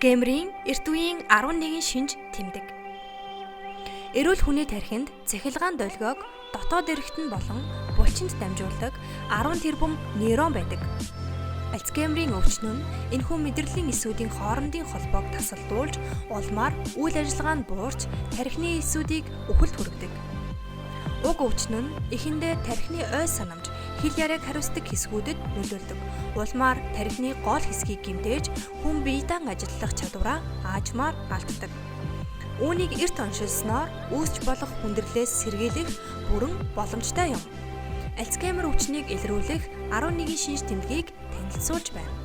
Альцгеймерийн эрт үеийн 11 шинж тэмдэг. Эрүүл хүний тархинд цахилгаан долгиог дотоод эрэгт нь болон булчинд дамжуулдаг 10 тэрбум нейрон байдаг. Альцгеймерийн өвчин нь энэхүү мэдрэлийн эсүүдийн хоорондын холбоог тасалдуулж, улмаар үйл ажиллагаа нь буурч, тархины эсүүдийг үхэлд хүргэдэг. Уг өвчин нь эхэндээ тархины ой санамж, хэл яриаг хариуцдаг хэсгүүдэд нөлөөлдөг. Улмаар тархины гол хэсгийг гэмтээж, хүн бие даан ажиллах чадвараа аажмаар алддаг. Үүнийг эрт оншилсноор үүсч болох хүндрэлээс сэргийлэх бүрэн боломжтой юм. Альцгеймер өвчнийг илрүүлэх 11 шинж тэмдгийг танилцуулж байна.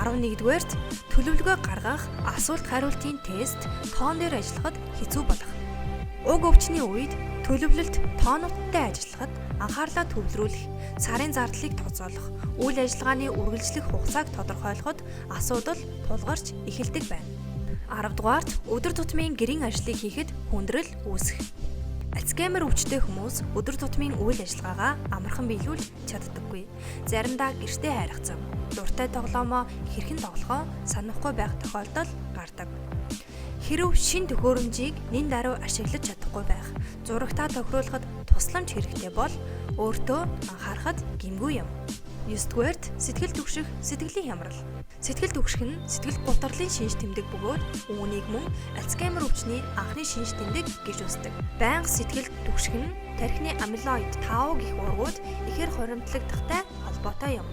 11-дүгээрт төлөвлөгөө гаргах, асуулт хариултын тест, тоон дээр ажиллахад хэцүү болох. Уг өвчний үед төлөвлөлт тоонуудтай ажиллахад анхаарлаа төвлөрүүлэх, сарын зардлыг тооцоолох, үйл ажиллагааны үргэлжлэх хугацааг тодорхойлоход асуудал тулгарч эхэлдэг байна. 10 дугаарт өдөр тутмын гэрийн ажлыг хийхэд хүндрэл үүсэх. Альцгеймер өвчтэй хүмүүс өдөр тутмын үйл ажиллагаагаа амархан биелүүлж чаддаггүй. Заримдаа гэртээ хайрах зам, дуртай тоглоомоо хэрхэн тоглохоо санахгүй байх тохиолдол гардаг. Хэрв шин төхөөрөмжийг нэн даруй ашиглаж чадахгүй байх, зурагтаа тохируулахад тусламж хэрэгтэй бол өөртөө анхаарахад гэмгүй юм. 9 дугаарт сэтгэл түгших, сэтгэлийн хямрал. Сэтгэл түгших нь сэтгэл гутрлын шинж тэмдэг бөгөөд үүнийг мөн Альцгеймер өвчний анхны шинж тэмдэг гэж үздэг. Байнга сэтгэл түгших нь тархины амилоид тау гэх уургууд ихээр хуримтлагдахтай холбоотой юм.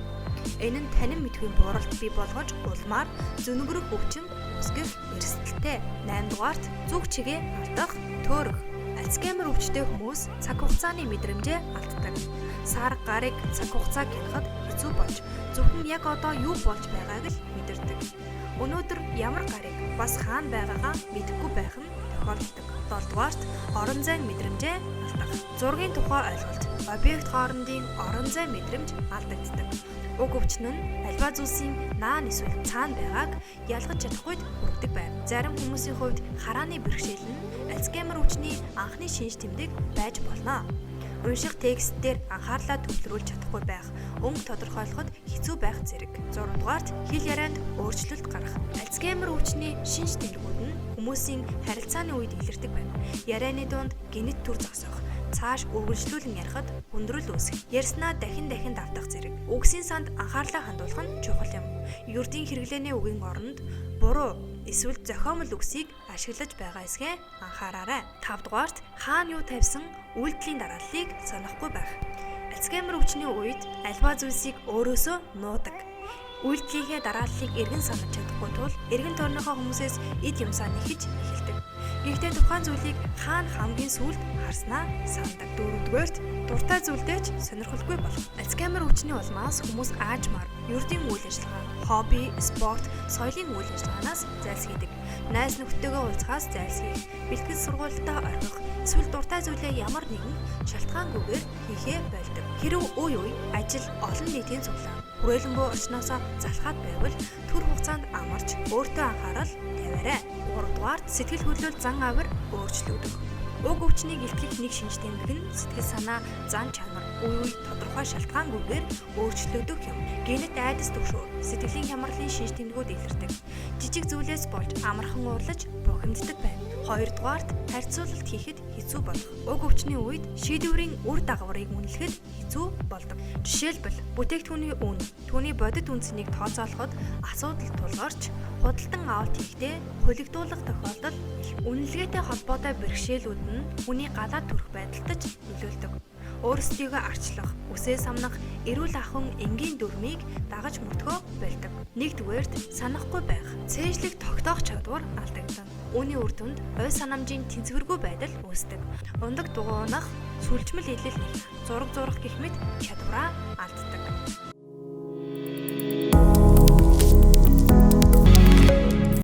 Энэ нь танин мэдхүйн бууралт бий болгож улмаар зөнөгрөх өвчин үүсгэх эрсдэлтэй. 8 дугаарт зүг чигээ алдах, төөрөх. Альцгеймер өвчтэй хүмүүс цаг хугацааны мэдрэмжээ алддаг. Сар, гарыг, цаг хугацааг хянахад хэцүү болж, зөвхөн яг одоо юу болж байгааг л мэдэрдэг. Өнөөдөр ямар гарыг бас хаана байгаагаа мэдэхгүй байх нь тохиолддог. 7 дугаарт орон зайн мэдрэмжээ алдах. Зургийн тухай ойлголт, объект хоорондын орон зай мэдрэмж алдагддаг. Уг өвчин нь альва зүйлсийн наан эсвэл цаана байгааг ялгаж чадахгүйд хүргэдэг байна. Зарим хүмүүсийн хувьд харааны бэрхшээл нь Альцгеймер өвчний анхны шинж тэмдэг байж болно. Унших текст дээр анхаарлаа төвлөрүүлж чадахгүй байх, өнгө тодорхойлоход хэцүү байх зэрэг. 6 дугаарт хэл ярианд өөрчлөлт гарах. Альцгеймер өвчний шинж тэмдгүүд нь хүмүүсийн харилцааны үед илэрдэг байна. Ярианы дунд гэнэт түр зогсох, цааш үргэлжлүүлэн ярихад хүндрэл үүсэх, ярьснаа дахин дахин давтах зэрэг. Үгсийн санд анхаарлаа хандуулах нь чухал юм. Ердийн хэрэглээний үгийн оронд буруу эсвэл зохиомол үгсийг ашиглаж байгаа эсэхээ анхаараарай. 5 дугаарт хаана юу тавьсан үйлдэлийн дарааллыг санахгүй байх. Альцгеймер өвчний үед альва зүйлсийг өөрөөсөө нуудаг. Үйлдэлийнхээ дарааллыг эргэн санаж чадахгүй тул эргэн тойрныхоо хүмүүсээс эд юмсаа нэхэж эхэлдэг. Гэхдээ тухайн зүйлийг хаана хамгийн сүүлд харснаа санадаг. 4-дүгээрт дуртай зүйлдээ ч сонирхолгүй болох. Альцгеймер өвчний улмаас хүмүүс аажмаар ердийн үйл ажиллагаа, хобби, спорт, соёлын үйл ажиллагаанаас зайлсхийдэг. Найз нөхдөдөө уулзахаас зайлсхийх, бэлтгэл сургуультай орхих, эсвэл дуртай зүйлээ ямар нэгэн шалтгаангүйгээр хийхээ больдог. Хэрв үе үе ажил, олон нийтийн цуглаан, хүрээлэн буй орчноосоо залхаад байвал түр хугацаанд амарч өөртөө анхаарал тавиарай. 3 дугаарт сэтгэл хөдлөл зан авир өөрчлөгдөх. Уг өвчнийг илтгэх нэг шинж тэмдэг нь сэтгэл санаа, зан чанар үе үе тодорхой шалтгаангүйгээр өөрчлөгдөх юм. Гэнэт айдас түгшүүр, сэтгэлийн хямралын шинж тэмдгүүд илэрдэг. Жижиг зүйлээс болж амархан уурлаж бухимддаг байна. 2 дугаарт харьцуулалт хийхэд хэцүү болох. Уг өвчний үед шийдвэрийн үр дагаврыг үнэлэхэд хэцүү болдог. Жишээлбэл, бүтээгдэхүүний үн, түүний бодит үн цэнийг тооцоолоход асуудал тулгарч, худалдан авалт хийхдээ хулигдуулах тохиолдол их. Үнэлгээтэй холбоотой бэрхшээлүүд нь хүний галаа төрөх байдалд ч нөлөөлдөг. Өөрсдийгөө арчлах, үсээ самнах, эрүүл ахуйн энгийн дүрмийг дагаж мөрдөхөө больдог. 1-дүгээрт санахгүй байх, цээжлэх тогтоох чадвар алдагдана. Үүний үр дүнд ой санамжийн тэнцвэргүй байдал үүсдэг. Ундаг дугуйнах, сүлжмэл идэл нэх, зураг зурах гэх мэт чадвараа алддаг.